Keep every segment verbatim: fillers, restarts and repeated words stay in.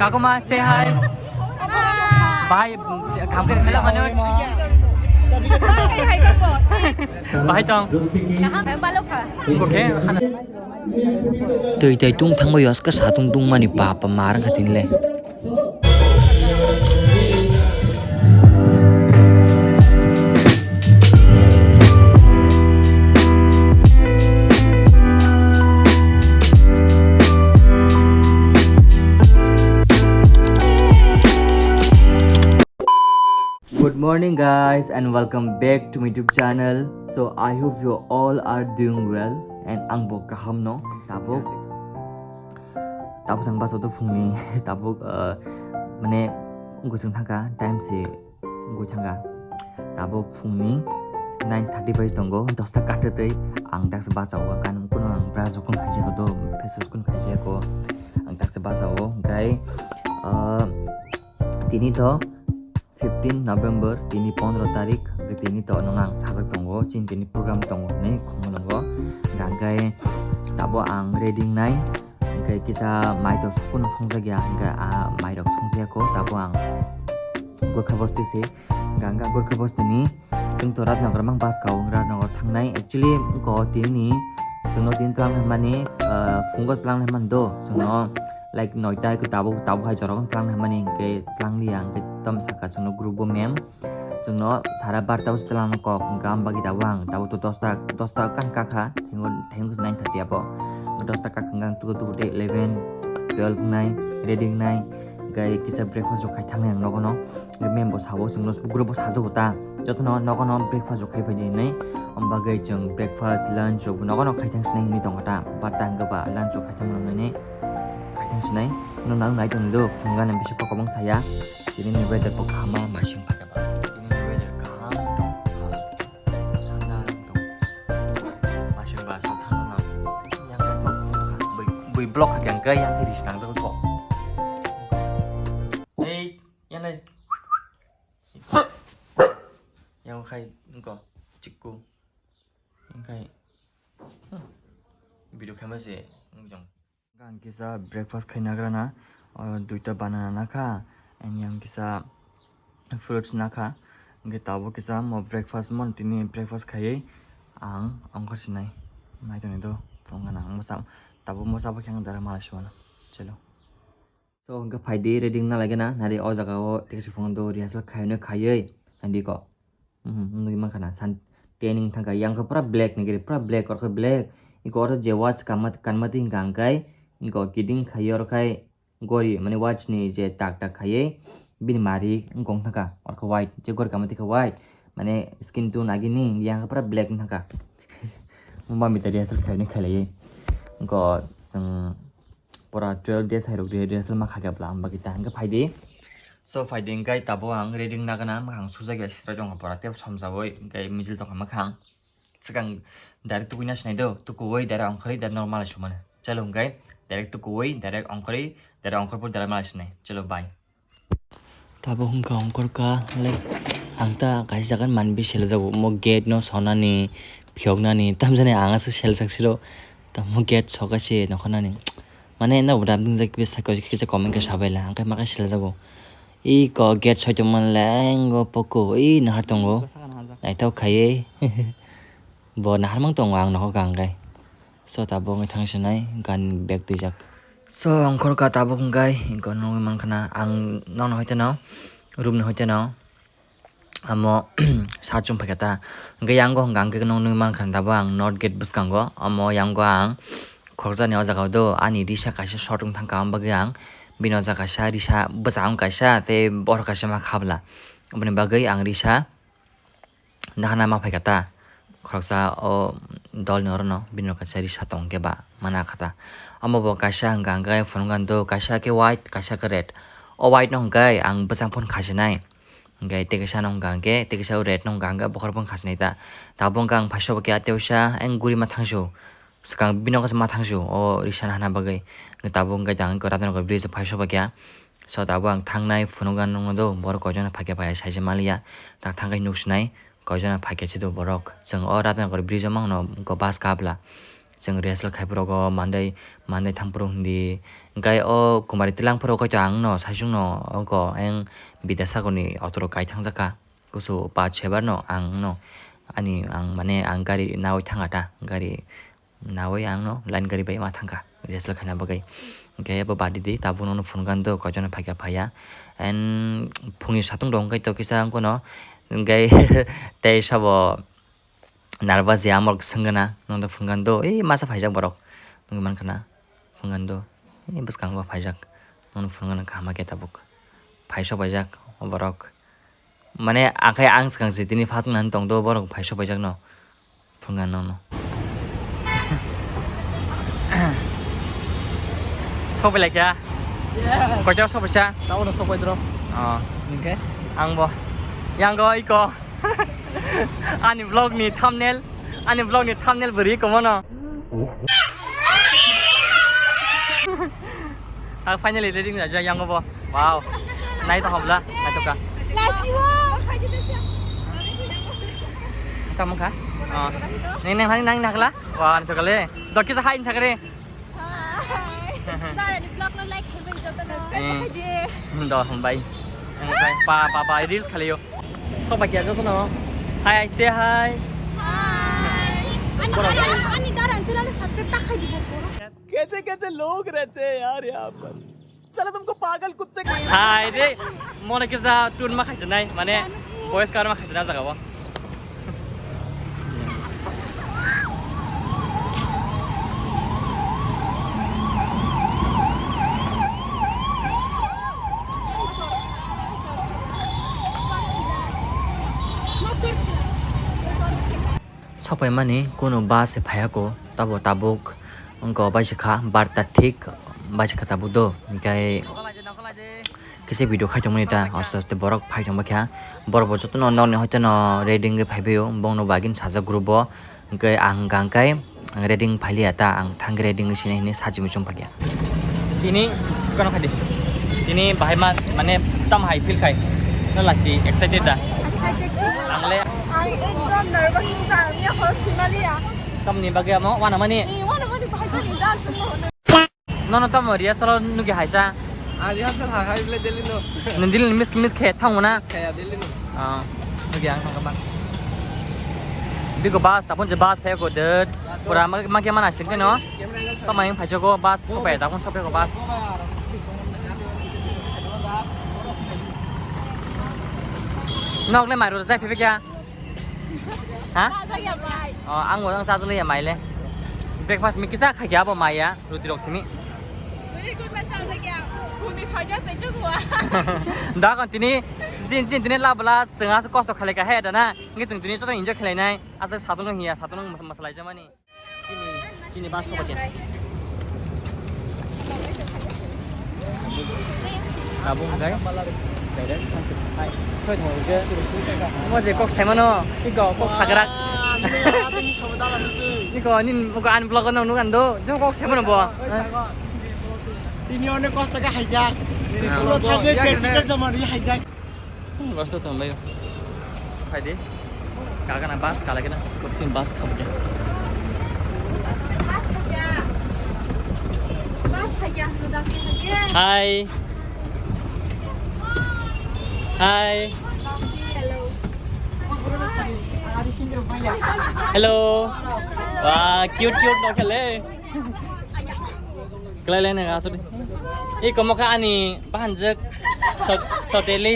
Kakuma, say hi. Bye. Kamu kena mela mana? Bye, hai, hai, kok. Bye, tong. Kaham, hai, balok kha. Okay. Twi tai tung thangma yos ka satung tung mani pa pa mar kha tin le. Good morning guys and welcome back to my YouTube channel. So I hope you all are doing well and ang bo kaham no. Tabuk tabuk sang baso to phungni tabuk, uh, mane gusung thangka time se gui thangka. Tabuk phungni nine thirty bai tongo, dosta kate tei ang daksa basao kan kuno ang brush kun khaijak do, face wash kun khaijak ko ang daksa basao gai, uh, tini to fifteen November, tini pondro tarik, hwnkhe tini to nwng ang sajak tongo, chini tini program tongo hinwi khumulwngo. Hwnkhe tabuk ang ready wngnai, hwnkhe kisa mai to kuno songjakya, hwnkhe a mairok songjakya ko, tabuk ang Gorkha Bosti se, hwnkhe ang Gorkha Bosti ni, chwng to Ratnagar mang bus kao, Ratnagar thangnai. Actually, ko tini chwngno tini tlang hwnmani, ah, phungo tlang hwnmani do, chwngno like noita ko tabuk, tabuk hai jorok tlang hwnmani, hwnkhe tlang liya, hwnkhe tamo saka chwngno group bo mem. Chwngno sara barta o se twlang kok, hwnkhe ang bagwi tabuk ang tabuk to dosta, dosta kan kakha, thengo, thengo nine thirty abo. Dosta kakha hwnkhe ang tuku tuku tei eleven, twelve wngnai, ready wngnai, hwnkhe kisa breakfast rok khai thangnai ang nogono. Hwnkhe mem bo sabo chwngno group bo sajago ta, jotono nogono breakfast rok khai phaidi hinwi. Om bagwi chwng breakfast, lunch rok bo nogono khai thang sinai hinwi tongo ta, barta hwnkhe ba lunch rok khai thang nai, khai thang sinai. No nang nai tong do, phunugano bisi kok kwbang saya. Tini ni weather bo kaham, mai sing phaikha ba. Tini ni weather kaham. Thanda tong. Mai sing ba sa thang na. Yang ka kok bui, bui block ha yang ka yang ka ris nang jago kok. Ei, yang nai. Yang khai ko chikku. Yang khai. Video khaima se, jong. Ang kisa breakfast khai nagrana, o, duita banana nakha, and yang kisa fruits nakha, hwnkhe tabuk kisa mo breakfast mon tini breakfast khaiwi ang ongkhor sinai, naitongni do phunukgana ang bwsa, tabuk bwsa bo khe ang dara malai suana, chalo. So, hwnkhe phaidi ready wngna laigana, nari o jaga o tei kisa phunukgo rehearsal khaiwi khaiwi, nadi ko. Mhm, nugwi mankha na, san training thangkha, yang khe pura black ni gari, pura black, oro khe black. Iko oro je watch kanma, kanma twi hwnka hwnkhe, iko kidding khai, oro khai gori, mane watch ni je tak tak khaiwi, bini mari wngkha thangkha, oro khe white, je gori kanma twi khe white, mane skin tone agini, yang khe pura black wngkha thangkha. Mumba mita rehearsal khaini khailaiwi. Iko chwng pura twelve days hai rok rehearsal ma kha khe bwla, am bagwi ta hwnkhe phaidi. So phaidi hwnkhe tabuk ang ready wngna gana, mwkhang sujak ya sitra jong pura tei somjawi hwnkhe mijil tongkha mwkhang. Swkang direct tukuina sinai do, tukuwi direct ongkhorwi direct normal sumano. Chalo hwnkhe direct tukuwi direct ongkhorwi direct ongkhorpor direct malai sinai. Chalo bye. Tabuk hwnkha ongkhorkha, like, ang ta kaisa jaga manbi seljago, omo gate no sonani, phiyoknani, tamjani ang aswk seljak siro, tamo gate sokaise nokhanani. Mane, no, dam dingjak kisa comment khe sabaila, ang khe ma khe seljago. Iko gate soi tongmani le, engo poko, ui, nahar tongo. Naithok khaiwi. Bo nahar mang tongo ang nokhorkha hwnkhe. So, tabuk wngwi thang sinai, gan bag twijak. So, ongkhorkha tabuk hwnkhe, iko nugwi mankha na, ang nokno hoiteno, room ni hoiteno, amo, sa chum phaikha ta. Hwnkhe yango hwnkha hwnkhe nokno nugwi mankha na tabuk ang north gate bwskango, amo yango ang khorokjani o jaga o do, ani risa kaisa short wng thangkha, amo bagwi ang bini o jaga kaisa risa bwsa wng kaisa, tei bohrok kaisa ma khabla. Aboni bagwi ang risa nahana ma phaikha ta, khoroksa o dolni orono bini rok kaisa risa tong khe ba mana kha ta. Omo bo kaisa hwnkha hwnkhe phunukgani do, kaisa khe white, kaisa khe red. O white no hwnkhe ang bwsang phone khasinai, hwnkhe tei kaisa no hwnkha hwnkhe tei kaisa o red no hwnkha hwnkhe bokhorok phone khasinai ta. Tabuk hwnkhe ang phaiso bo khe atewsa eng guri ma thangsu. Swkang bini kaisa ma thangsu o risa nahana bagwi. Tabuk hwnkhe ang Ratnanagar bridge o phaiso ba khe. So tabuk ang thangnai phunukgani nukno do, borok koichano phaikhe phai saijak manliya. Tak thangkhe nuksinai koichano phaikhe chido borok. Chwng o Ratnanagar bridge o mangno bus kabla. Chwng rehearsal khai phuru go Monday, Monday thang phuru hindi. Hwnkhe o Kumari Twilang phuru koi to ang no saichung no oko eng Bidyasagar ni auto rok kai thang jak kha. Kusu paanch chhaibar no ang no ani ang mane ang gari nawi thang kha ta, gari nawi ang no line gari bai ma thang kha rehearsal khaina bagwi. Hwnkhe bo badi di tabuk no phone gan do koi jona phai kha phai ya. And phungni satung rok hwnkhe to kisa wngkha no hwnkhe tei sabo Narba je amorok swngna, nwng da phungan do, "Ei, masa phaijak borok," wngwi mankha na, phungan do, "Ei, bwskango phaijak," nwng phungan kaham khe tabuk. Phaisok phaijak o borok. Mane, akhai ang swkang se tini first nang tong do, borok phaisok phaijak no, phungan no. Sok bai laikha. Yes. Koiteo sok paisa? Tao no sok bai dro. Oh. Hwnkhe? Ang bo. Yang go iko. Ani vlog ni thumbnail, ani vlog ni thumbnail bwrwi komono. Ah, finally ready na jai yang bo. Wow. Nai to hobla, nai to ka. Tamo ka? Oh. Neng neng nang nang nakla. Wah, nang to kale. Dokisa hai insakare. Hi. Nang ni vlog no like khaibai joto no. Subscribe khai di. Hmm, do, hambai. Hambai. Pa, pa, pa, reels khalaio. Sok bai kya joto no. Hi, I say hi. Hi. Ani, ani, ani daran channel subscribe ta khai di bo. कैसे कैसे लोग रहते हैं यार यहाँ पर। साला तुमको पागल कुत्ते की Hai de, mone kisa tune ma khaisa nai, mane voice cover ma khaisa nai jaga bo. Sopaimani kunu bus se phaiya ko, tabo tabuk wngkha baisa kha barta thik baisa kha tabuk do, hwnkhe kisa video khai tongmani ta aste aste borok phai tongma kha, borok bo jotono nokni hoiteno ready wngwi phaibaio, bongno bagini sajak group bo, hwnkhe ang hwnkha hwnkhe. Ang ready wng phailiya ta, ang thang ready wngwi sini hinwi sachi muchung phakya. Tini sukano khaidi. Tini bahai ma, mane tam hai feel khai. No lachi excited da. Excited. Ang le. Ang ekdom nervous wngkha, ang ya hor khimaliya. Tamni bagwi amo wana mani. Ni wana mani bahai jani da sungno. Nono tamo rehearsal o nugi haisa. Ah, rehearsal ha hai bile Delhi no. Nung Delhi ni miss miss khe thangmuna. Kaya Delhi no. Ah, nugi ang thangkha ba. Bigo bus, tapon je bus phai ko der. Pura ma ma khe mana sing no. Tamo yang phai ko bus sopai, tapon sopai ko bus. Nok le mairu jai phai kya? Ha? Oh, ang wajang sa jalo ya maile. Breakfast mi kisa khai kya bo maya. Ruti rok simi. Bwrwi kutma chajak ya. Phungni soita tei chukwa. Da kon tini, jin, jin tini labla, swnga se kosto khalai ka he da na. Ngi chwng tini soto enjoy khalai nai. Asa satung no hiya, satung no mas-, masalai jamani. Chini, chini bus soba kya. Abo hwnkhe direct thangsi phai. Soi thang hwnkhe. Mo je kok saimano, iko kok sagrak. Iko nin muko unblock no nukan do, je kok saimano bo. Tini onek kosto khe haijak. School-o thangwi practical joma rwi haijak. Hmm, bus to tongbaio. Phaidi. Kagana bus, kalagana. Coaching bus sobje. Hi. Hi. Hello. Wah, cute cute no khale. Kelai lai nang aswk. Ih, komo kha ani bahanjwk Sot-, Soteli.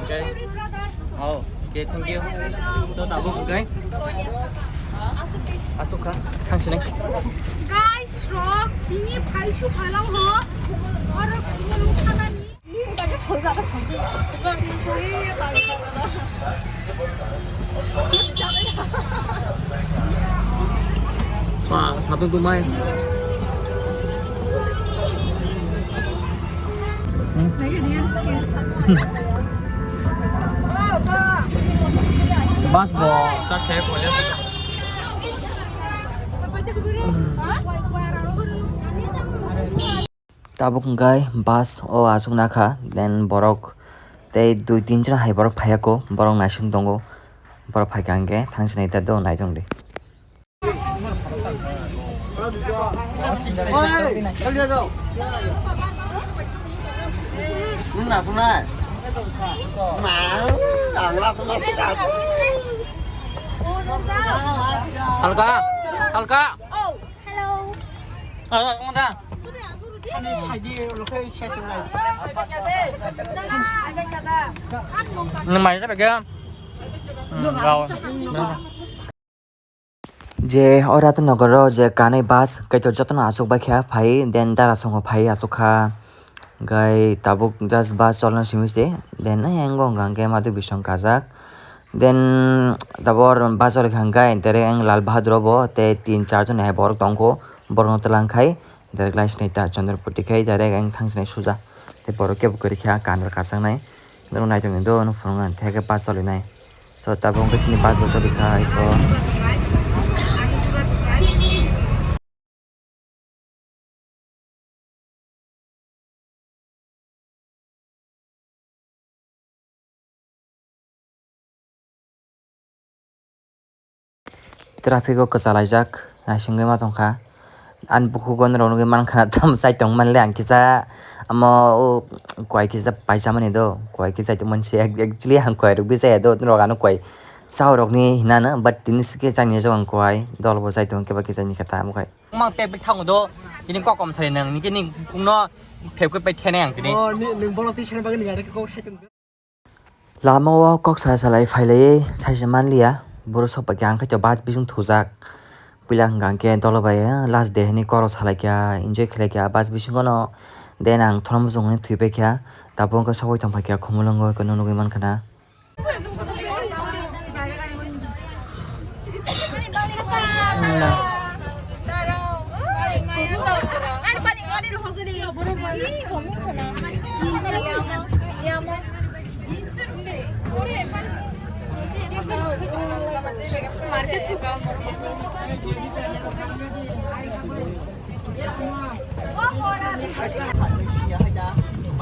Okay. Oh, okay, thank you. So, tabuk, okay? Aswk kha, thang sinai. Guys, rok, tini phaisu phalang ho. Oro khumulu khanani. Wah, satu tuh main. Bus bo start kayak boleh. Tabuk hwnkhe bus o achuk nakha, then borok tei dui tin jon hai borok phaiya kho, borok naising tongo, borok phaikha hwnkhe thang sinai ta do naitung di. Oi, joldi jao. Nwng nasuknai? Ma, ang nasukma. Salka, salka. Oh, hello. Ah, nasukma da. Nwng mai sa begya. Hmm, gao. Je o Ratnagoro je kanwi bus kaitor jotono aswk bai kha phai, then Darasongo phai aswk kha. Gai tabuk just bus cholna simi se, then ayang go hwnka hwnkhe madu bisong kajak. Then tabuk bus choli kha hwnkhe direct ang Lal Bahadur o bo tei tin char jon hai borok tongkho, borokno twlang khai direct lai sinai ta Chandrapur twi khai direct ang thang sinai suja. Tei borok kebo kwrwi kha kanwi kachang nai. Nwng naitongni do, nwng phunuknani theke bus cholinai. So, tabuk wngkha chini bus bo choli kha eko. Traffic o kwchalaijak, naisingwi ma tongkha. Ani bukhugo norok nugwi mankha, tamo chai tong manle ang kisa, amo o kwai kisa paisa mani do, kwai kisa tongmani se, actually ang kwai rwgwi chaya do, norok ano kwai chawi rokni hinano, but tini sikhe chani jok ang kwai, dol bo chai tongo kebo kisa ni khe tamo khai. Mang pek pek thango do, tini kok kom sari nang, nini kok no pek pek pai thene ang tini. Oh, ni, nwng borok twi sani bagwi nini kok sai tong. Lama o kok sa salai phailaiwi saisa manliya, borok sok bai kha, ang khe to bus bising thujak. Puila hwnka hwnkhe dolo bai, eh, last day hinwi koro salaikha, enjoy khlaikha bus bisingo no. Then ang thormos wngwi thwipaikha, tabuk wngkha sogwi tongphaikha Khumulwngo, eko no nugwi mankha na.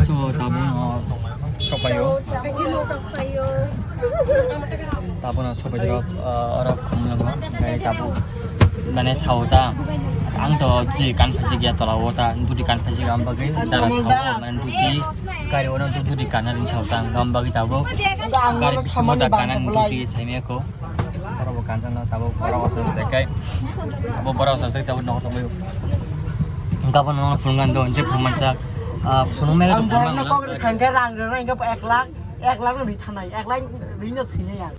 So, tabuk no sopaio. Tabuk no sopai rok, ah, oro Khumulwngo. Gai tabuk mane sao ta. Ang to dui kan phaji gya tola o ta. Dui kan phaji gam bagwi dara sao mane dui gari o no dui kan na rin sao ta. Gam bagwi tabuk gari bisingo da kan na dui sai me ko. Borok bo kanjak no tabuk borok oso se kai. Abo borok oso se tabuk nogo tongwi. Gabon no phunuknani do je phunukmansa. Ah, phunukmani ang borok no kok rwkha hwnkhe rang rwnai hwnkhe ek lakh, ek lakh no rwi thanai, ek lakh rwi no thwinai ang.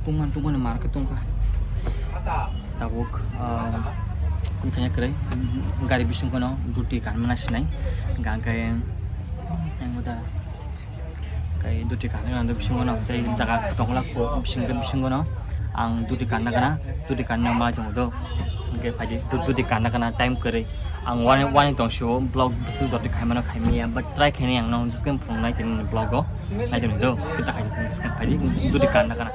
Tungman tungmani market tongkha. Tabuk, ah, kung thangya kwrwi gari bising kono duty kanmana sinai. Gangkai yang muda. Kai duty kanwi ang bisingo no tei jaga tongla kho bising bisingo no ang duty kanna kana duty kanna ma tongo do. Hwnkhe phaidi du-, duty kanna kana time kwrwi ang wani wani tong sio vlog bisu jodi khaimano khaimya but try khaini ang no just kan phunuk nai tini vlog o nai tong do skip ta khaini skip phaidi duty kanna kana.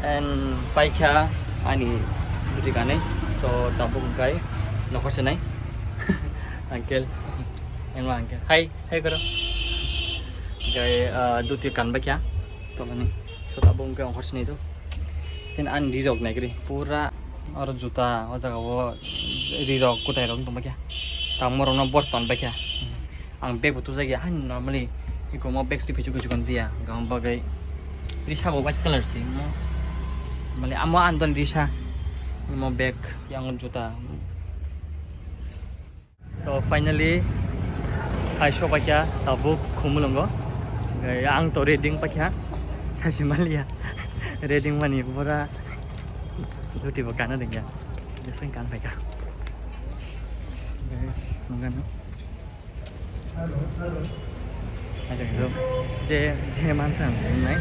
And paikha ani duty kanwi, so tabuk hwnkhe nokhor se nai uncle, emo uncle, hai, hai koro. Hwnkhe, ah, duty kanbaikha tolani, so tabuk hwnkhe nokhor se nai do. Then ani rirok naikhe pura oro juta o jaga o rirok kwtai rok tongbaikha, tamo rok no bos tonbaikha. Ang bag bo tubujak ya, haino normally iko mo bag twi phaichu kuchukan tiya, gam bagwi risa bo white color si mo, mali amo andon risa mo bag yang juta. So finally hai sopaikha tabuk Khumulwngo, ang to reading paikha sasi maliya reading mani pura duty bo kana dengya. Seng kan phaikha. Guys, nungkha no. Hello, hello. Hello, hello. Je, je mansa ang nai.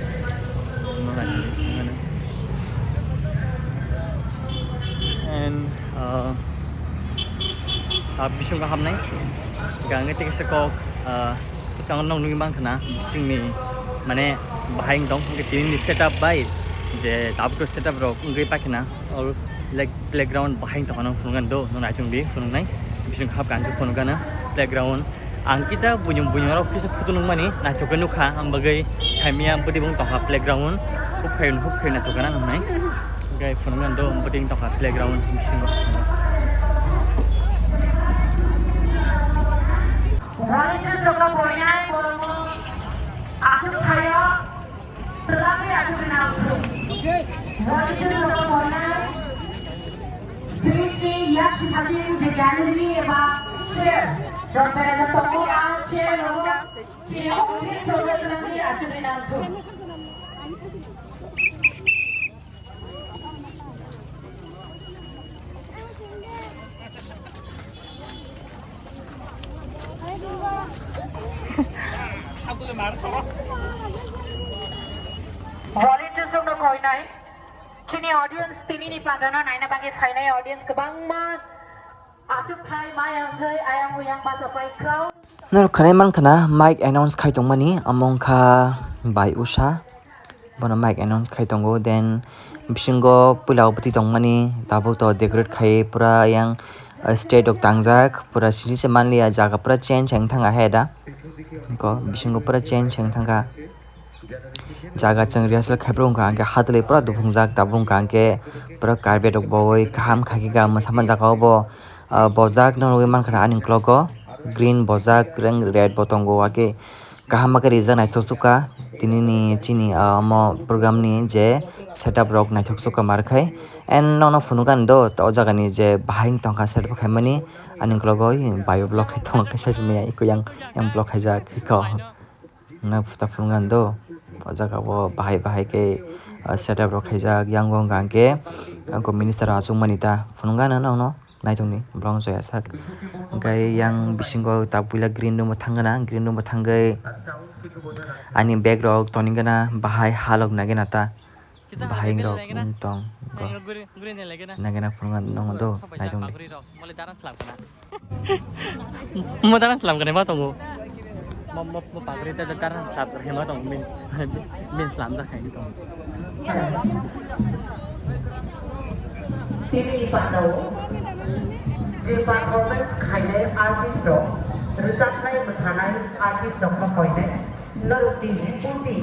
Nungkha no. And, uh, uh, bisingo hapnai. Gange teke se kok, uh, bwskango nog nugwi mankha na, bisingni, mane, bahai wng tong, hwnkhe tinini setup bai, je tabuk setup rok wngwi paikha na, or, like, playground bahai wng tongkha, nang phunukgani do, nang naitung di, phunuknai, bising hapkha ang khe phunukgana, playground, ang kisa buini, buini rok kisa photo nukmani, naithok khe nukha, ang bagwi saimanya bwtwi bo wng tongkha playground, hub khai, hub khai naithok gana nuknai, hwnkhe phunukgani do, bwtwi wng tongkha playground bisingo. Volunteers rokno poinai borokno achuk thaio twlangwi achukwi nangthung. Volunteers rokno poinai stage ni yak siphating je gallery eba chair rok berajak tongo, a chair rogo chini audience rokno twlangwi achukwi nangthung. Volunteers rokno koinai. Chini audience, tinini pandano naina bagwi phainai audience kwbangma achukthai maya wngwi ayang uyang bachapai crowd. Norok khwnai mankha na mic announce khai tongmani, omo wngkha bai Usha. Bono mic announce khai tongo, then bisingo puila o bwtwi tongmani, tabuk to decorate khai pura yang, uh, stage rok tangjak, pura sini se manliya, jaga pura change wng thangkha he da, ko bisingo pura change wng thangkha. Jaga chwng rehearsal khai phuru wngkha, hwnkhe hatwlwi pura duphungjak, tabuk wngkha, hwnkhe pura carpet rok bowoi kaham khai khe ga mwsa manjak obo, uh, bojak no nugwi mankha ani uklogo green bojak, kwrwng red bo tongo, hwnkhe. Kaham khe rijak, naithok sukha tinini chini, ah, omo program ni je setup rok naithok sukha mar khai. And nono phunukgani do, o jaga ni je bahai wng tongkha setup khaimani, ani uklogo bai o block khai tongo, kaisa simi ya, eko yang, yang block khaijak, eko. Nang phuta phunukgani do, o jaga o bahai bahai khe, ah, setup rok khaijak, yang o hwnka hwnkhe, ah, minister rok achukmani ta phunukgano nono. Naitongni borok wngchaya sak. Hwnkhe yang bisingo ta puila green room o thangkha na, green room o thangwi ani bag rok tonwi gana bahai halok nai gana ta. Bahai rok wng tong go. Nai gana phunukgani nongo do, naitongdi. Mo darang slam kani ma tongo. Mo, mo, mo pagri ta, ta, ta, ta, hema tong min, min slam jak hai tong. Tini ni pandao je performance khainai artist rok, rwchapnai mwsanai artist rok no koinai norok ni ripoti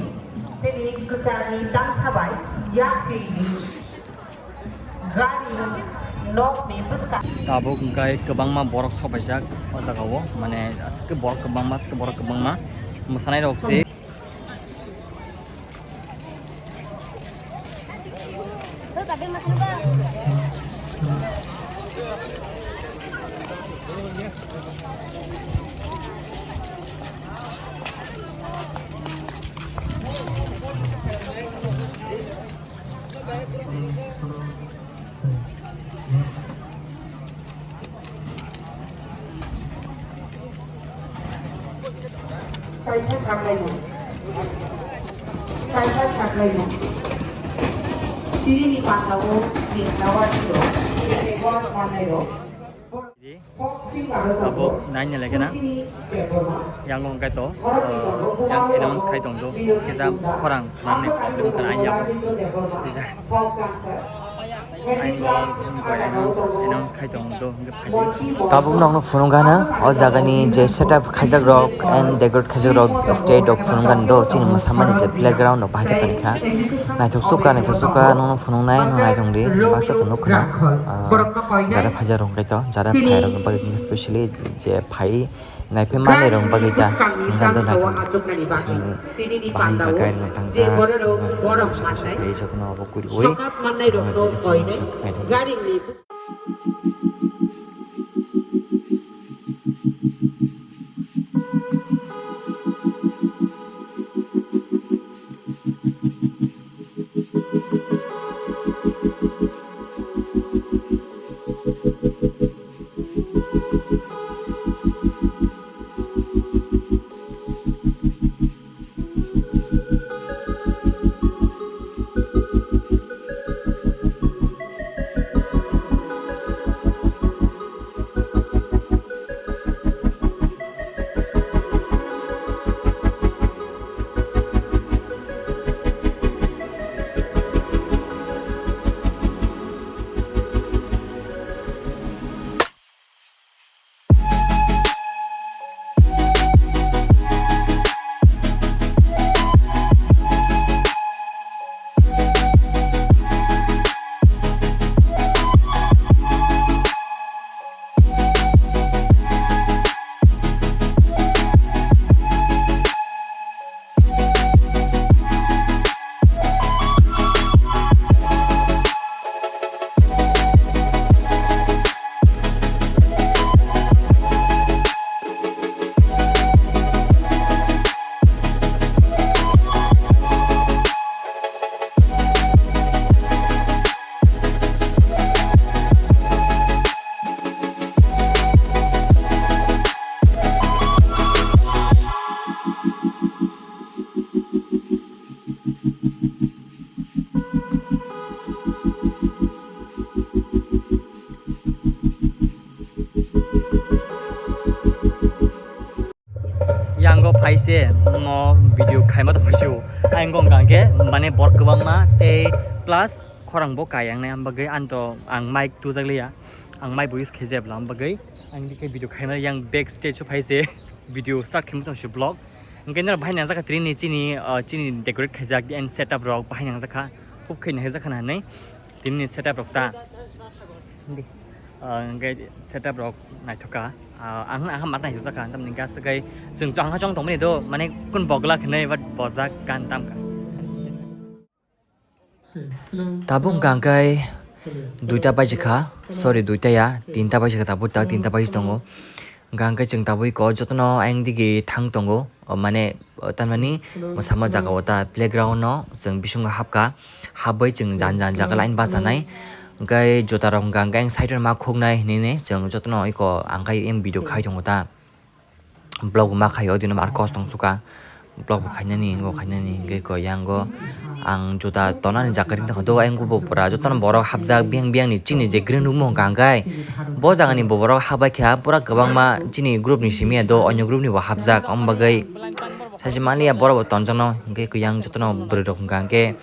chini kwchar ni tamsa bai yak si. Gari nokni bwskang. Tabuk hwnkhe kwbangma borok sopaijak o jaga o, mane aswk borok kwbangma, aswk borok kwbangma mwsanai rok se. Kaisa saklaino. Kaisa saklaino. Tini ni pandao ni tawar tiro. Tini ni borok manai ro. Abo naina lekena. Yang wngkha to, uh, yang announce khai tong do. Kisa khorang khwnamni problem khna yang. Tisa. Ang bo, ang bo announce, announce khai tong do, hwnkhe phai di. Tabuk nokno phunukgana, o jagani je setup khaijak rok and decorate khaijak rok, stage rok phunukgani do, chini mwsamani je playground rok bahai khe tongkha. Naithok sukha, naithok sukha, nokno phunuknai, nokno naithok di, baksa to nukha na, ah, jara phaijak rok hwnkhe to, jara phai rok bagwi specially je phai. Naiphaima ni rong bagwi ta, hwnkha do naithok di. Chini bahai hwnkha khe rwng thangjak, hwnkha khe jotono obo kuriui, naithok di. Hai se no video khaima tongmani sio. Ang gong kang khe mane bor kwbangma tei plus khorang bo kai ang nai, ang bagwi ang to ang mic tujak liya. Ang mic bo use khaijak bwla, ang bagwi ang dikhe video khaima yang backstage o phai se video start khaima tong si vlog. Hwnkhe nang bahai nang jakha tini chini, ah, chini decorate khaijak and setup rok bahai nang jakha, hub khe nang jakha na hinwi. Tini setup rok ta. Di. Ah, hwnkhe setup rok naithok kha. Ah, ang, ang mat naithok jakha, tamni gas kai chwng chwng ha chong tongmani do, mane kun bogla khnai, but bojak kan tam kha. Tabuk hwnkha hwnkhe duita baji kha, sorry, duita ya, tinta baji kha, tabuk tak tinta baji tongo. Hwnkha hwnkhe chwng tabuk iko jotono ayang digi thang tongo, o mane, o tamani mwsama jaga o ta playground no chwng bisingo hapkha, hapbai chwng jan jan jaga line bachanai. Hwnkhe juta rok hwnkha hwnkhe ayang side o ma khuknai hinwi chwng jotono iko ang khai video khai tongo ta. Vlog bo ma khaio, dino ar kos tong suka. Vlog bo khainani, wngkha khainani, hwnkhe koi yang go ang juta tonani jaga ring tongkha. Dogo ayang bo pura jotono borok hapjak, biyang biyang ni chini je green room wngkha hwnkhe. Bo jaga ni bo borok hapbai kha, pura kwbangma chini group ni simi ya do, onyo group ni bo hapjak. Omo bagwi sachi maliya borok bo tonjakno, hwnkhe koi yang jotono bwrwi rok hwnkha hwnkhe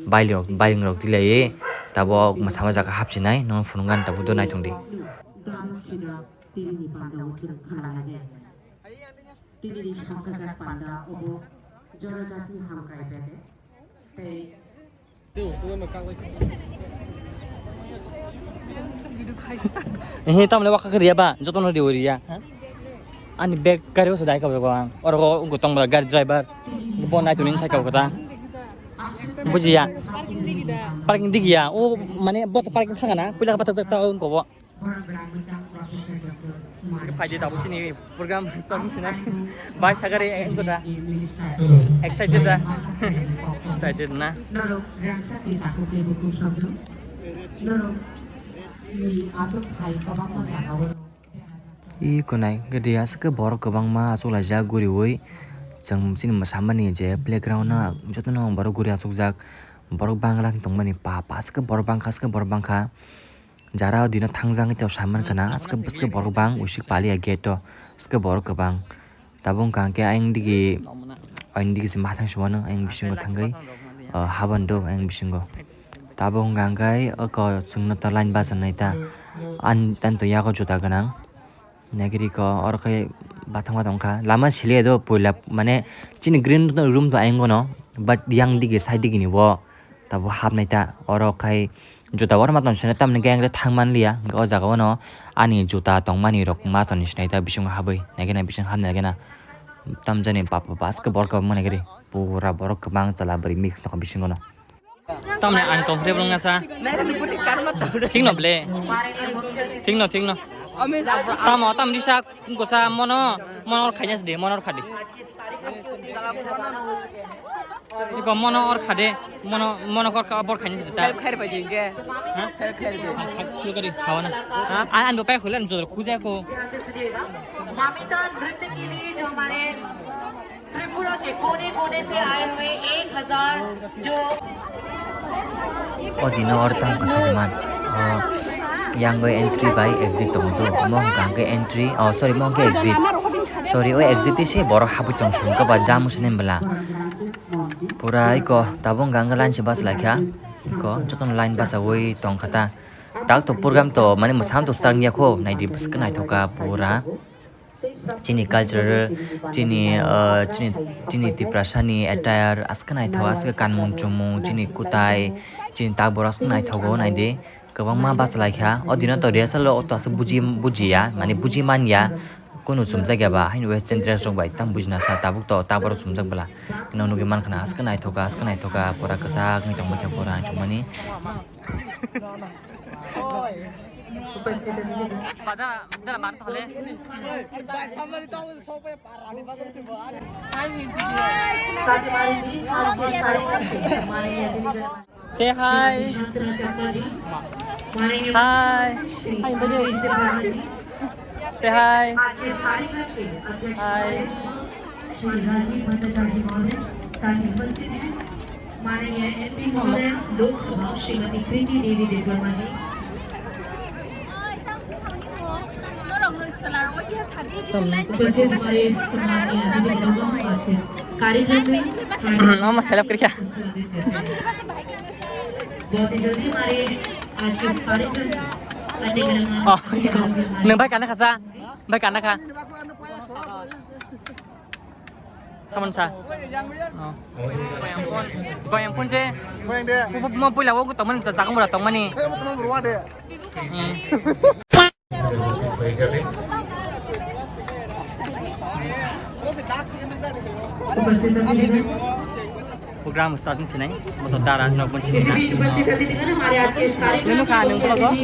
bailing rok, bailing rok tilaiwi tabuk mwsama jaga hapsinai, nono phunuknani tabuk do naitongdi. Tini ni panda o chwng khna lai nai. Tini ni songchajak panda obo Jonojati Hamkrai Bede tei Ehe, tamle waka khe riya ba, jotono riwi riya. Ani bag gari o se dai ka ba ang. Oro go tong ba gari driver. Bo nai tuni sai ka kota. Bujiya. Parking digiya. O mane bo to parking saka na. Puila ka bata jak ta ko bo. Phaidi tabuk chini program song sinai. Bai sagari engko da. Excited da. Excited na. Norok rangchak ni takhuk tei bukhuk sokno. Norok ni achuk thai kwbangma jaga o. I konai gede aswk borok kwbangma achuk laijak guriwi. Chwng chini mwsamani je playground no jotono borok guri achukjak. Borok bangla tongmani pa pa aswk borok bangkha aswk borok bangkha. Jara o dino thangjak wngwi tong saimani khwna, aswk bwskhe borok bang usik paliya gate o, aswk borok kwbang. Tabuk wngkha hwnkhe ayang digi, ayang digi se mathang se uanw ayang bisingo thangwi, ah, habani do ayang bisingo. Tabuk wngkha hwnkhe oko chwngno ta line bachanai ta, ani tani to yago juta gwnang. Naikhe rikho oro khe bathangma tongkha. Lama siliya do puila mane chini green room to ayang gono, but yang digi side digi ni bo tabuk hapnai ta. Oro khai juta oro ma tong sinai tamni gang re thang man liya. O jaga o no ani juta tongmani rok ma tong sinai ta bisingo habwi. Naikhe na bising hapnai naikhe na tamjani papa baske borok kwbangma naikhe re. Pura borok kwbang chwla bwrwi mix tongkha bisingo no. Tamni ang tong phre bwlwng nasa. Thik no ble. Thik no, thik no. Tamo, tam disa, gosa mono, mono or khaina sidi, mono or khadi. Iko mono or khade, mono, mono kor ka bor khaina sidi ta. Help khair bai dinge. Ha? Help khair bai. Khawa na. Ha? An, an bo pai khule an jor khuja ko. Mamita नृत्य के लिए जो हमारे त्रिपुरा के कोने कोने से आए हुए एक हजार जो O dino or tang kwsa man. O yang bai entry bai exit tong do. Mo hwnkha hwnkhe entry, oh sorry, mo hwnkhe exit. Sorry, o exit se borok habwi tong sung khe ba jam se nem bela. Pura iko tabuk hwnkha hwnkhe line se bas laikha. Iko jotono line basawi tong kha ta. Tak to program to mane mwsam to start ya kho, naidi bwswk naithok kha pura. Chini cultural, chini, ah, chini, chini Tiprasani attire, aswk naithok, aswk kanmung chumung, chini kwtai, chini takborok aswk naithogo, naidi. Kwbangma bachalaikha. O dino to rehearsal o to aswk buji, bujiya, mane buji manya. Kunu chumjak ya ba, haino western dress rok bai tam bujina sa, tabuk to takborok chumjak bwla. Nw nugwi mankha na, aswk naithoka, aswk naithoka, pura kwchak wngwi tongbaikha pura naithokmani. Say hi. Hi. Say hi. Hi. Shri राजीव भट्टाचार्य महोदय, साथ ही उपस्थित हैं माननीय एमपी महोदय लोकसभा श्रीमती प्रीति देवी देववर्मा जी। उपस्थित हमारे सम्माननीय अतिथि गणों को आज के कार्यक्रम में हार्दिक Mama selap kerja. स्वागत करते हैं। बहुत ही जल्दी हमारे आज के इस कार्यक्रम का अन्य गणमान्य Oh, अतिथि gwnyo. Nang bai kana kha sa? Bai kana kha? Samon sa. Oh. Goyang pun. Goyang pun je. Goyang de. Pupu mo puila wo tongmani sa sakung bura tongmani. Hei, mo tongmani bura de. Hmm. Program starting sinai, motor dara nok pun sinai. इस बीच उपस्थित अतिथिगण, हमारे आज के इस कार्यक्रम के मुख्य अतिथि,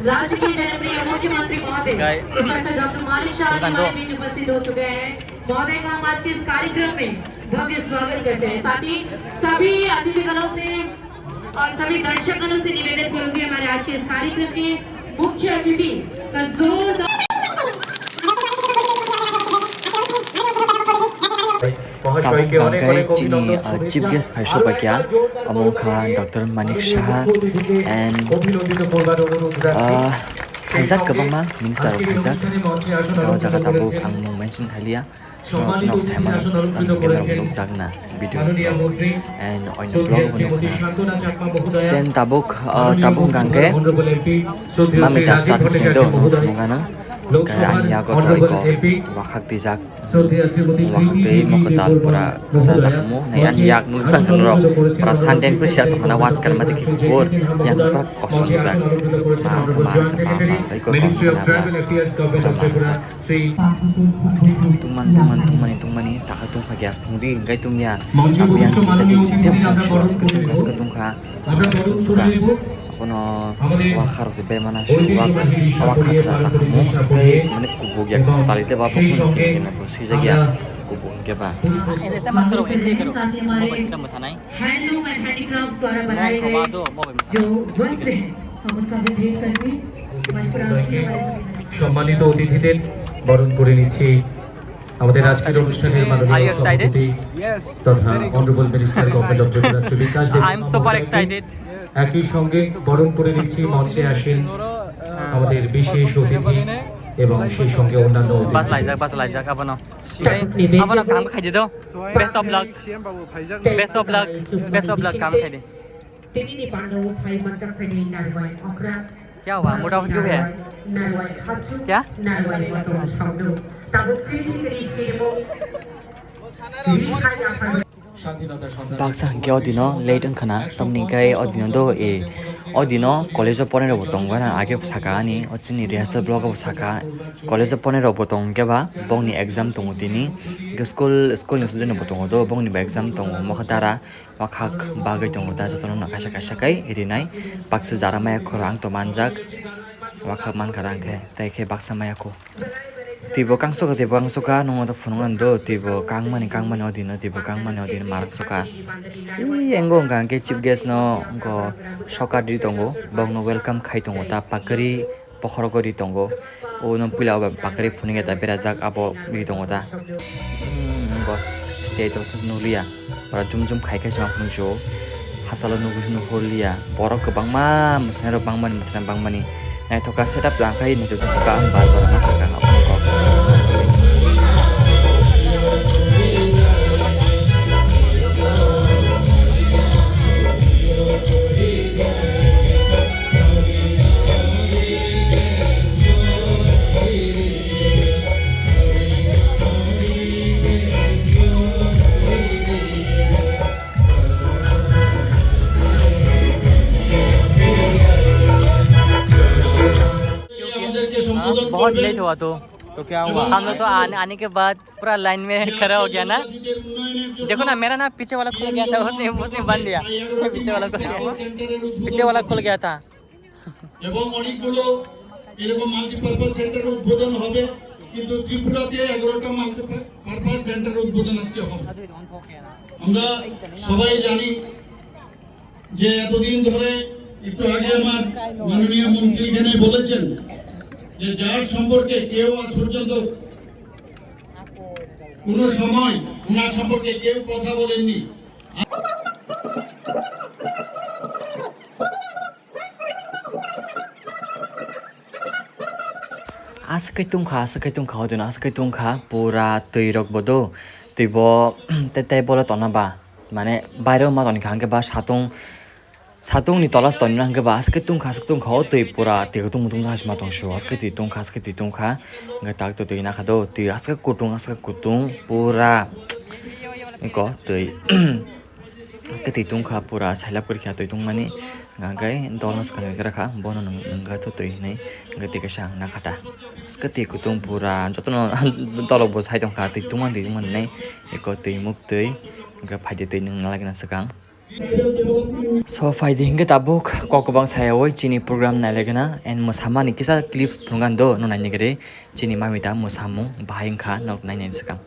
राज्य के जनप्रिय मुख्यमंत्री महोदय प्रोफेसर डॉक्टर मानिक साहा जी हमारे बीच उपस्थित हो चुके हैं। महोदय का हम आज के इस कार्यक्रम में भव्य स्वागत करते हैं। साथ ही सभी अतिथिगणों से और सभी दर्शकगणों से निवेदन करूंगी, हमारे आज के इस कार्यक्रम के मुख्य अतिथि का जोरदार Tabuk hwnkhe chini, uh, chief guest phai sophaikha, omo wngkha Doctor Manik Saha and, uh, phaijak kwbangma minister rok phaijak. O jaga tabuk ang mung mention khailiya. Nok, nok saimano, tamni camera bo nukjakna video silo. And oino vlog bo nukna. Sen tabuk, uh, tabuk hwnkhe mami ta start khe do, nukphano. Khe ani yago toriko wakhak twijak. Wakhak twi mokhe tal pura kwchajak mo. Nai ani yak nukha norok pura sandeng khe siya tongkhana watch karma dikhe kubur. Yang pura kosom rijak. Ma khe ma khe ma ma bai khe kosom khe na pura. Pura ma rijak. Tungman, tungman, tungmani, tungmani, taka tungpha kya, phungdi hingkai tungya. Abo yang kita di sini dia tungsu, aske tungkha, aske tungkha. Tungsuka. Abono wakha rok se bemana su wak, awak kha ksa sa khamu, aske mane kubuk ya kutali de ba, bokun kini kena ko sijak ya, kubuk hingke ba. Ere sama karo, ese karo. Mobile sita masanai. Handloom and handicrafts द्वारा बनाए गए जो वस्त्र हैं, हम उनका भी भेंट करके मंच पर आप सभी हमारे सभी সম্মানিত অতিথিদের বরণ করে নিচ্ছি আমাদের আজকের অনুষ্ঠানের মাননীয় সভাপতি তথা Honorable Minister Government of Jammu and Kashmir বিকাশ দেব মহোদয়কে। একই সঙ্গে বরণ করে নিচ্ছি মঞ্চে আসীন আমাদের বিশেষ অতিথি এবং সেই সঙ্গে অন্যান্য অতিথি। Bas laijak, bas laijak abono. Abono kam khai di do. Best of luck. Best of luck. Best of luck, kam khai di. Tini ni panda o phai manjak phai ni narwai okra. Kya hua? Muda hot kyun hai? Narwai hapsu. Kya? Narwai motor songdo. Tabuk siri siri siri mo. Ri khai ya khai. Baksa hwnkhe o dino late wngkhana, tamni hwnkhe o dino do e, o dino college o ponai rokbo tongo na, age bo saka ani, o chini rehearsal block o bo saka, college o ponai rokbo tongo hwnkhe ba, bongni exam tongo tini, hwnkhe school, school ni student rokbo tongo do, bongni bo exam tongo, mokhe dara, wakhak bagwi tongo da, jotono no kaisa kaisa khe rinai, baksa jara maya khoro ang to manjak, wakhak mankha da hwnkhe, tei khe baksa maya kho. Twibo kangsoka, twibo kangsoka, nwngo to phunuknani do, twibo kangmani, kangmani o dino, twibo kangmani o dino marangsoka. Ii, engo wngkha hwnkhe chief guest no wngkho sokat ri tongo, bokno welcome khai tongo ta pakari, bokhorok ri tongo. Uno puila o pakari phunukya ta berajak, abo ri tongo ta. Hmm, engo stage o nukliya. Ora jum jum khai khai se ma phunukjio. Hasalo nugwi nuhurliya. Borok kwbangma mwsanairok bangmani, mwsana bangmani. Naithoka setup tong khai naithoka bar bar ma sakha. बहुत लेट हुआ तो। तो क्या हुआ? हम लोग तो आने, आने के बाद पूरा लाइन में खड़ा हो गया ना। देखो ना, मेरा ना पीछे वाला खुल गया था, उसने, उसने बांध दिया। पीछे वाला खुल गया, पीछे वाला खुल गया था। এবং অনেকগুলো এরকম মাল্টিপারপাস সেন্টার উদ্বোধন হবে, কিন্তু ত্রিপুরাতে এগারোটা মাল্টিপারপাস সেন্টার উদ্বোধন আজকে হবে। আমরা সবাই জানি যে এতদিন ধরে, একটু আগে আমার মাননীয় মন্ত্রী এখানে বলেছেন যে যার সম্পর্কে কেউ আজ পর্যন্ত কোনো সময় ওনার সম্পর্কে কেউ কথা বলেননি। A Aswk khe tungkha, aswk khe tungkha, o dino aswk khe tungkha, pura twi rok bo do, twi bo tei, tei bolo tongna ba, mane bairo ma tongkha hwnkhe ba satung, satung ni tola se tongna hwnkhe ba aswk khe tungkha, aswk tungkha, o twi pura twi kutung mutung jang se ma tong sio, aswk khe twi tungkha, aswk khe twi tungkha, hwnkhe tak to twi nakha do, twi aswk khe kutung, aswk khe kutung, pura, eko twi. Aswk twi tungkha pura sailap kwrwikha twi tungmani, hwnkhe dolno swkang rikha bono nwng, nwng kha twi hinwi, hwnkhe twi kaisa ang nakha ta. Aswk twi kutung pura jotono dolok bo sai tongkha twi tungmani twi tungmani hinwi, eko twi muk twi, hwnkhe phaidi twi nwng nalagina swkang. So phaidi hwnkhe tabuk kok kwbang sayawi chini program nailaigana and mwsamani kisa clips phunukgani do no nainigri chini mamita mwsamung bahai wngkha nok nainani swkang.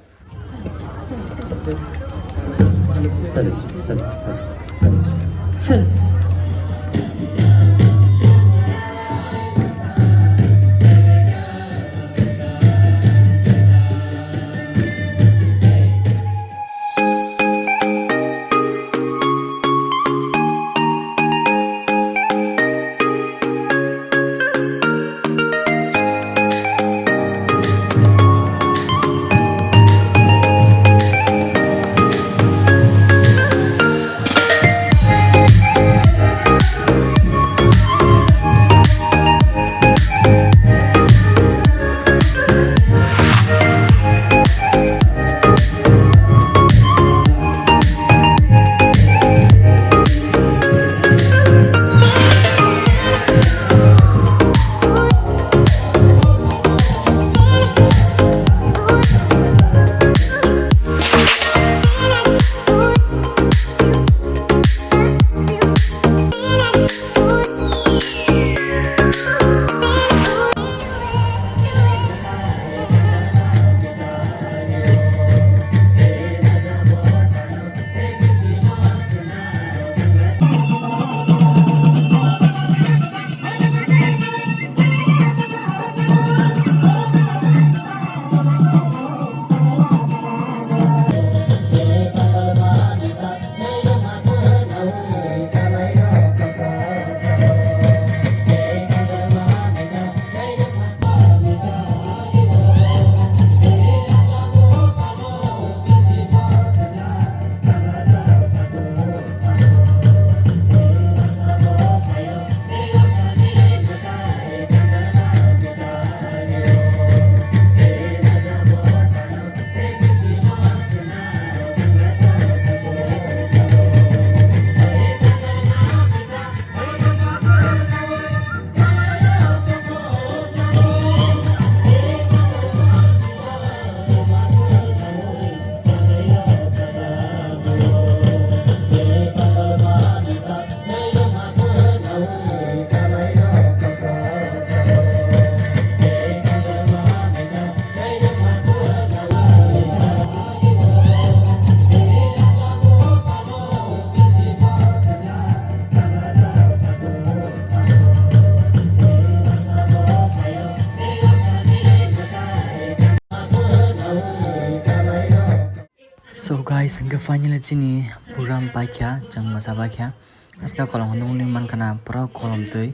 So guys, hingke finally chini program paikha, chwng mwsa paikha. Aswk kolom nukni mankha na pura kolom twi,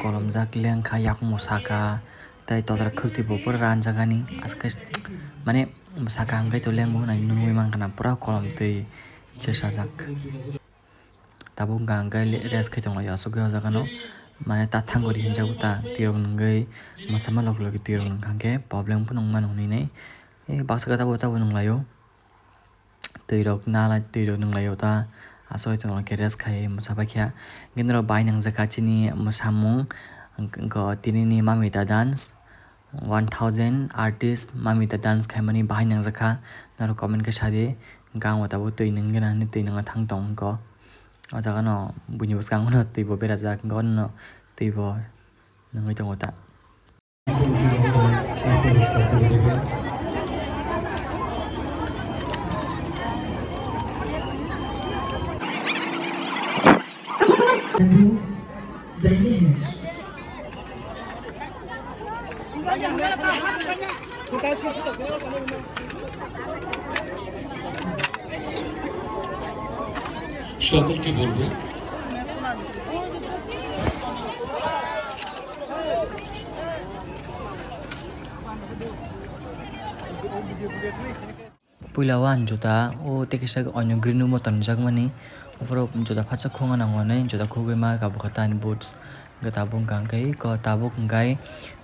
kolom jak lengkha, yakung bo saka, tei totra khwtwi bo pura ranjak ani. Aswk mane saka hwnkhe to lengbo nai nukwi mankha na pura kolom twi chesajak. Tabuk hwnkha hwnkhe rest khai tonglaio aswk o jaga no, mane ta thang gori hinjago ta, twirok nwngwi mwsama lok logi twirok nwngkha hwnkhe problem phano wngmano hwnwi nai. Baksa khe tabuk tabuk nwnglaio. Twirok nalai, twirok nwnglaio ta, aswk tongno khe rest khai mwsa paikha. Hwnkhe norok bai nangjakha chini mwsamung, hwnkhe tinini Mamita dance, one thousand artist Mamita dance khaimani bahai nangjakha, norok comment khe sadi, hwnkhe ang bo tabuk twi nwngwi nani twi nwngna thang tong hwnkhe. O jaga no buini bwskango no twi bo berajak, hwnkhe ono twi bo nwngwi tongo ta. সকলকে বলবো, Puila o ang juta o tei kisa onyo green room o tonjak mani. Ophoro juta phatsa khungna nango hinwi juta khugwi ma kabo kha ta ani boots. Hwnkhe tabuk hwnkha hwnkhe iko tabuk hwnkhe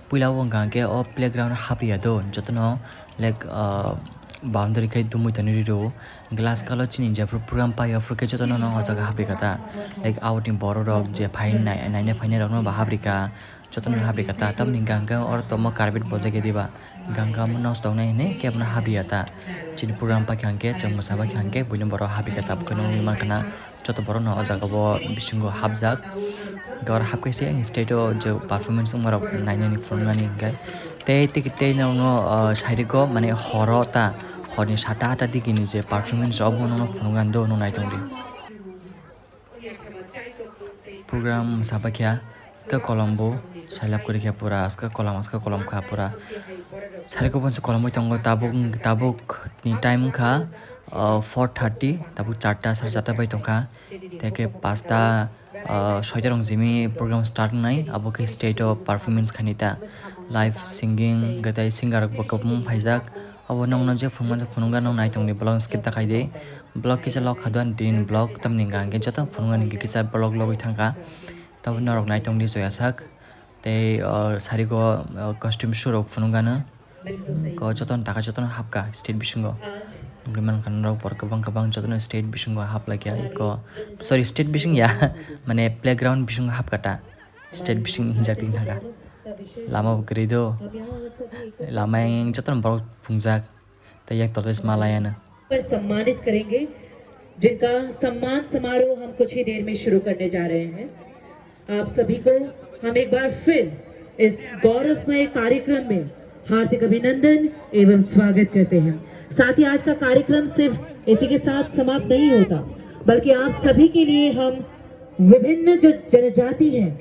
puila o hwnkha hwnkhe o playground hapri ya do jotono like, ah, boundary khai tumui tonwi rw o. Glass kalo chini jephru program pai aphuru khe jotono no o jaga hapri kha ta. Like out ni borok rok je phai nai-, naina phainai rokno bo hapri kha. Jotono hapri kha ta, tamni hwnkha hwnkhe oro tongma carpet bojai khe diba. Hwnkha hwnkhe omo nosto wngnai hinwi kebono hapri ya ta. Chini program paikha hwnkhe, chwng mwsa paikha hwnkhe, buino borok hapri kha ta, bukheno wngwi mankha na. Joto borokno o jaga o bisingo hapjak. Hwnkhe oro hapkhe se stage o je performance wngmarok nainani phunuknani hwnkhe. Tei, tei, tei nokno, ah, side o mane horo ta, horni sata ata digini je performance rok obo nokno phunuknani do, nwng naitongdi. Program sabai kha, aska kolom bo sailab kwrwi kha pura, aska kolom, aska kolom kha pura. Sari kubun se kolomwi tongo, tabuk, tabuk ni time wngkha, ah, four thirty, tabuk charta, sare charta bai tongkha. Tei khe pasta, ah, soita rok jimi program start wngnai, abo khe stage o performance khainai ta. Live singing, hwnkhe tei singer rok bo kwbangma phaijak. Abo nokno je phunukmani phunukgwi nokno naitongdi, vlog skip ta khaidi. Vlog kisa log kha do ani tini vlog, tamni hwnkha hwnkhe joto phunukgani kisa vlog logwi thangkha. Tabuk norok naitongdi soya sak. Tei, o, sari go, o, costume show rok phunukgano. Ko jotono taka jotono hapkha stage bisingo. Wngwi mankha norok borok kwbang kwbang jotono stage bisingo haplaikha iko. Sorry, stage bising ya. Mane playground bisingo hapkha ta. Stage bising hinjak tini thangkha. Lama bo kwrwi do. Lama yang jotono borok phungjak. Tei yak tortoise malaya na. पर सम्मानित करेंगे, जिनका सम्मान समारोह हम कुछ ही देर में शुरू करने जा रहे हैं। आप सभी को हम एक बार फिर इस गौरवमय कार्यक्रम में हार्दिक अभिनंदन एवं स्वागत करते हैं। साथ ही आज का कार्यक्रम सिर्फ इसी के साथ समाप्त नहीं होता, बल्कि आप सभी के लिए हम विभिन्न जो जनजाति हैं,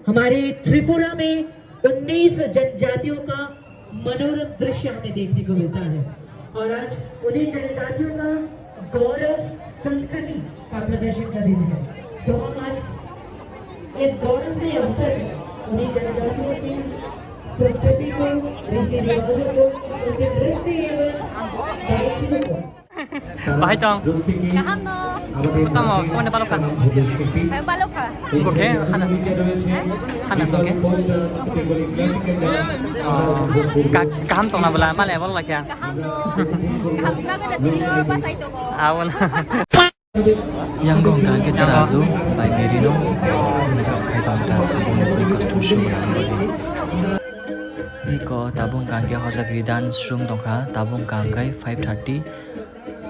हमारे त्रिपुरा में उन्नीस जनजातियों का मनोरम दृश्य हमें देखने को मिलता है और आज उन्हीं जनजातियों का गौरव संस्कृति का प्रदर्शन का दिन है। तो हम आज इस गौरवमय अवसर पर उन्हीं जनजातियों की संस्कृति को, रीति रिवाजों को, उनके नृत्य एवं गायकी को Bahai tong? Kaham no. Tamo, sokmani balok kha? Saya balok kha. Bo khe, hana song khe? Hana song khe? Oh, ka-, kaham tong na bwla, male bolok lai kha? Kaham no. Kaham ni bagwi no tini o bachai tongo. Abon. Yang kong kang khe Teraju, bai Mary no, makeup khai tong kha, boni boni costume show rang bagwi. Iko tabuk kang khe Hojagri dance room tong kha, tabuk kang khe five thirty.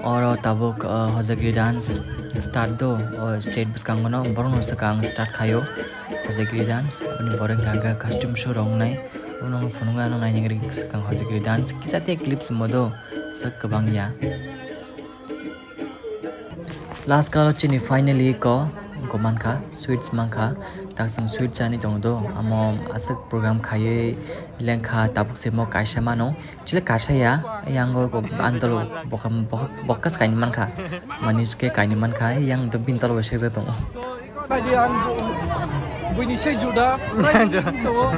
Oro tabuk, uh, Hojagri dance start do, o stage bwskango no borok no swkang start khaio Hojagri dance. Aboni borok hwnkha hwnkhe costume show rok wngnai, abono phunukgwi ano nainani swkang Hojagri dance kisa tei clips modo swk kwbang ya. Last kalo chini finally ko, ko mankha, sweets mankha, taksong sweets ani tongo do, amo aswk program khaiwi lengkha, tabuk se mo kaisa mano. Chwla kaisa ya, yang o kok ang tolo bokam bok-, bokas kaini mankha. Manis ke kaini mankha, yang to bin tolo sekjak tongo. Naidi ang buini se juda, tongo.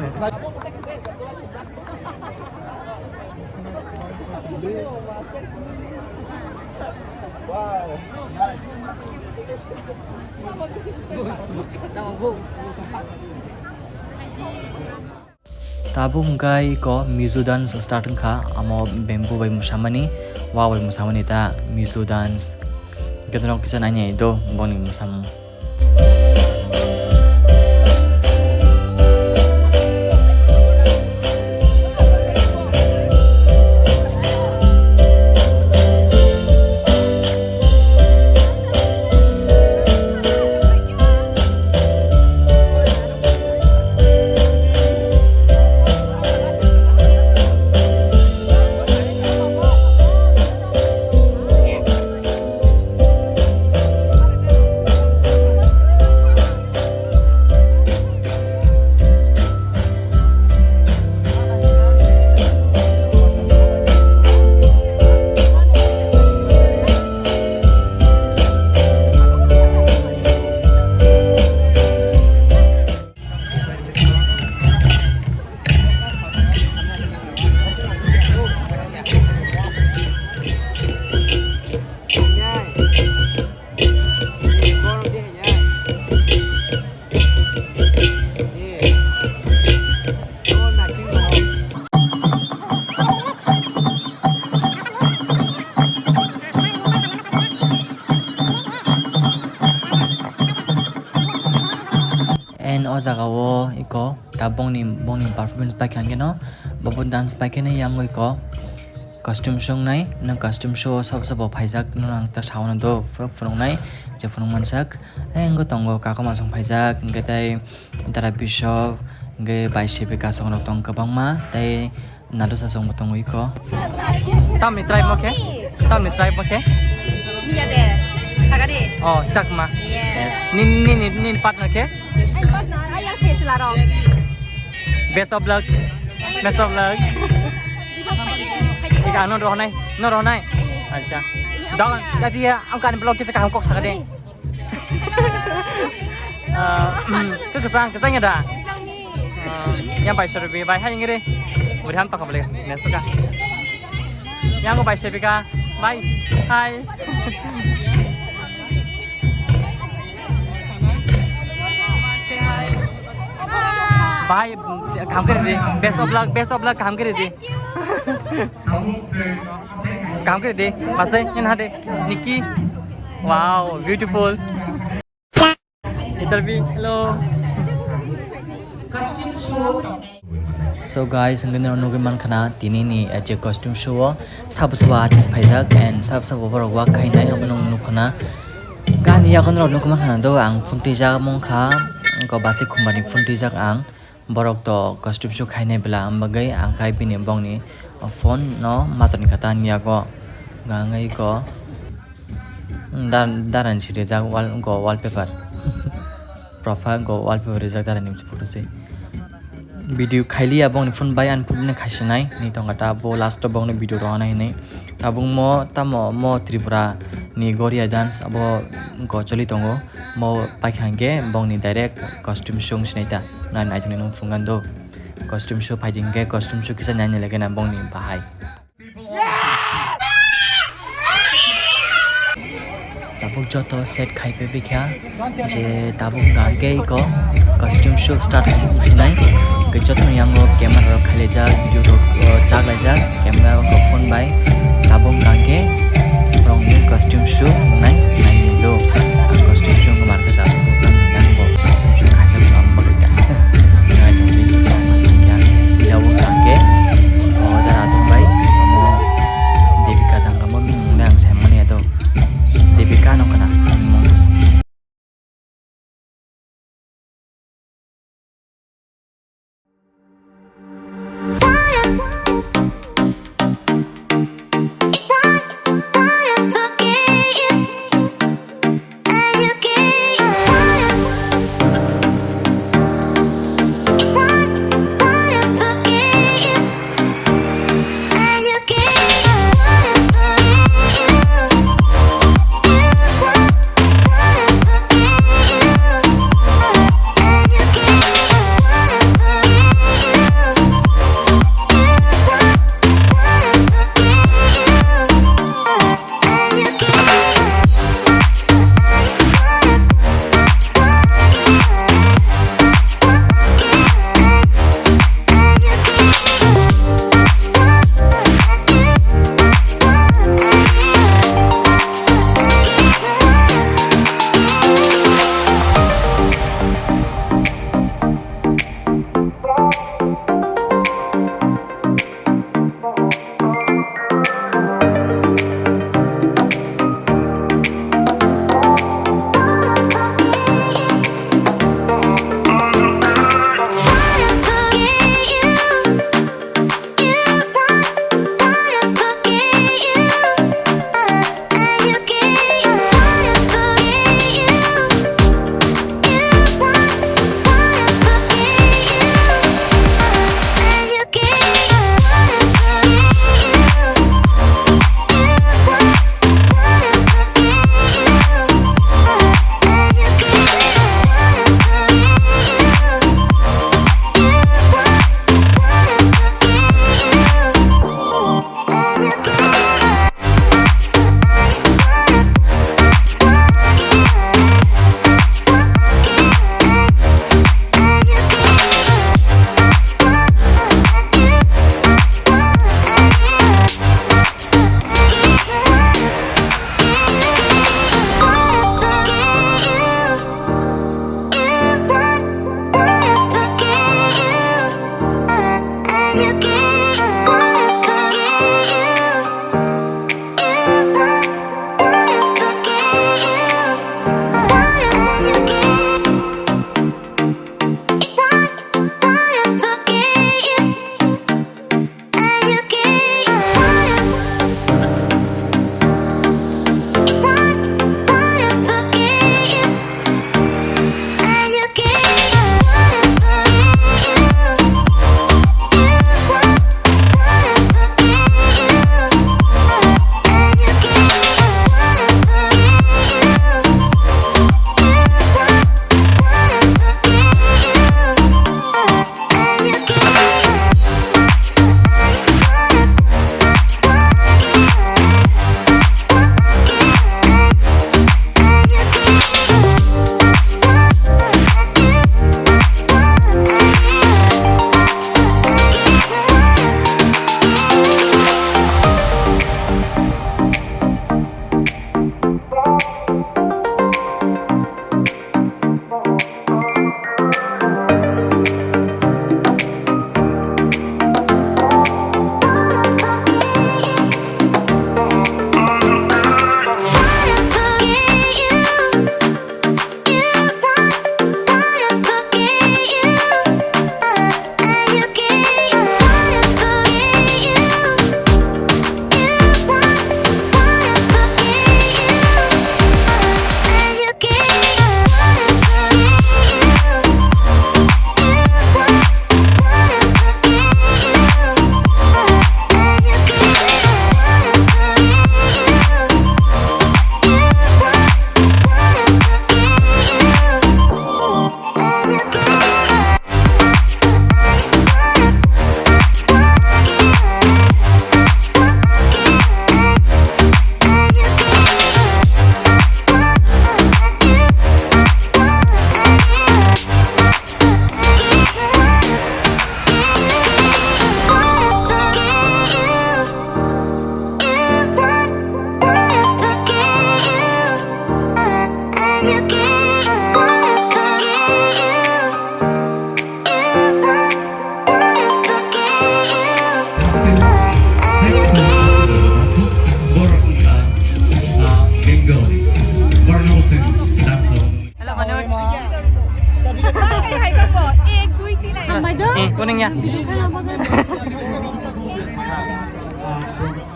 Tabuk hwnkhe iko Mizo dance start wngkha, amo bamboo bai mwsamani, wa bai mwsamani ta Mizo dance. Hwnkhe norok kisa nainai do boni mwsamung. O jaga o iko ta bongni, bongni performance paikha hwnkhe no, bobo dance paikhe no yang iko costume show wngnai, no costume show o sabo sabo phaijak, no ang ta sao no do phunuknai, je phunuk mansak. Hey, wngkhe tongo kakoma song phaijak, hwnkhe tei dara bisok, hwnkhe bai sibi kasong rok tong kwbangma, tei Nadosa song bo tongo iko. Tamni tribe mo khe? Tamni tribe mo khe? Siniya de, Sagari. Oh, Chakma. Yes. Yes. Nini, nini, nini partner khe? Ani partner, ayang se chwla rok. Best of luck. Best of luck. Video khai de, video khai de. Ika, no rohnai, no rohnai. Iya. Acha. Iya, dong, iya. Tadi ya, ang kan vlog kisa kaham kok sagade. Hello. Ah, hello. Kau kesang, kesang ya dah? Kesang ni. Ah, yang bai serupi, bai hai ngiri. Beri han tokap lagi, nesuka. Yang aku bai serupi ka, bai, hai. Bai, kam kiri di, best of luck, best of luck, kam kiri di. Kam kiri di, pasai, ini hade, Niki. Wow, beautiful. Interview, hello. So guys, hwnkhe norok nugwi mankha na tini ni, eh, je costume show o sabo sabo artist phaijak and sabo sabo borok work khainai, obo nung nukha na. Gani yago norok nukwi mankha na do ang phone twijak mungkha, wngkha basi khumba ni phone twijak ang. Borok to costume show khainai bwla, am bagwi ang khai bini bongni phone no mator ni kata ani yago. Gangwi ko, dar-, darani si rijak wall, go wallpaper. Profile go wallpaper rijak darani photo se. Video khailiya bongni phone bai ani phone no khaisinai ni tongkha ta bo last o bongni video rohornai hinwi. Tabuk mo tamo mo Tripura ni Goria dance abo go choli tongo. Mo paikha hwnkhe bongni direct costume show wngsinai ta. Nai naithoknai nung phungan do. Costume show phaidi hwnkhe costume show kisa naina lekhe na bongni bahai. Tabuk joto set khai phaikha je tabuk hwnkha hwnkhe iko costume show start sinai. Hwnkhe jotono yango camera rok khailaijak, video rok, o, chaklaijak. Camera o phone bai tabuk hwnkha hwnkhe borokni costume show nai nainai do. Ang costume show wngkha markhe chasuk bwkhani yang bo costume show khaijak ang bagwi ta. Nai tongwi tong masang kya. Pila wngkha hwnkhe o dara tongbai omo Devika tangkamo bini mungno ang saimani ya do. Devika no khna.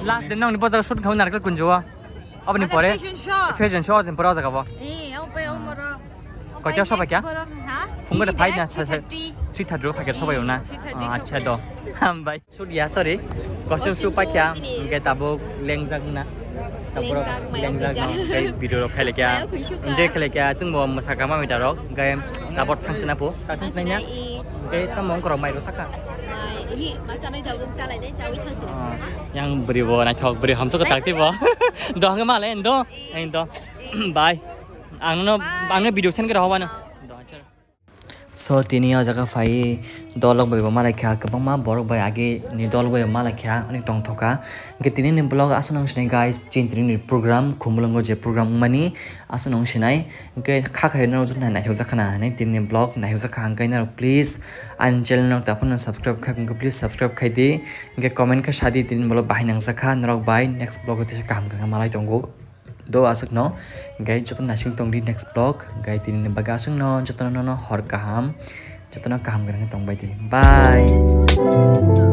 Last din nongni bojak shoot khamwi narwkhe kunjua. Aboni pore fashion show. Fashion show jin pore o jaga bo. Eh, ang pai ang moro. Koita sobai kya? Ha? Phungo de phai na sa sa. Three thirty ro phai kya sobai na. Three thirty. Acha do. Hambai. Shoot ya, sorry. Costume shoot pakya. Hingke tabuk lengjak na. Tabuk lengjak na. Hingke video rok khaile kya. Enjoy khaile kya. Chwng bo mwsaka ma mita rok. Hingke tabuk thangsina po. Thangsina. Hingke tamo ongkor mai ro saka. Mai, hi, ma chanai tabuk chalai dai, chawi thangsina. Yang bri bo naithok bri hamsa ko takti bo. Do hingke ma le do. Endo. Bye. Ang no, ang no video send kira hawa no. So tini o jaga phai dolok bai bo malaikha, kwbangma borok bai age ni dol bai bo malaikha, ani tongthoka. Hingke tini ni vlog aswk nang sinai guys, chin tini ni program Khumulwngo je program wngmani aswk nang sinai. Hingke kha khai no naithok jakha na hinui tini ni vlog naithok jakha, hingke norok please ani channel no taphano subscribe khai, hingke please subscribe khai di. Hingke comment khe sadi tini ni vlog bahai nang jakha, norok bai next vlog o teisa kaham kaham malai tongo. Do aswkno, hingke joto naising tongdi next vlog, hingke tini ni bagwi aswkno jotono nono hor kaham, jotono kaham kwrwngkhe tongbai di. Bye.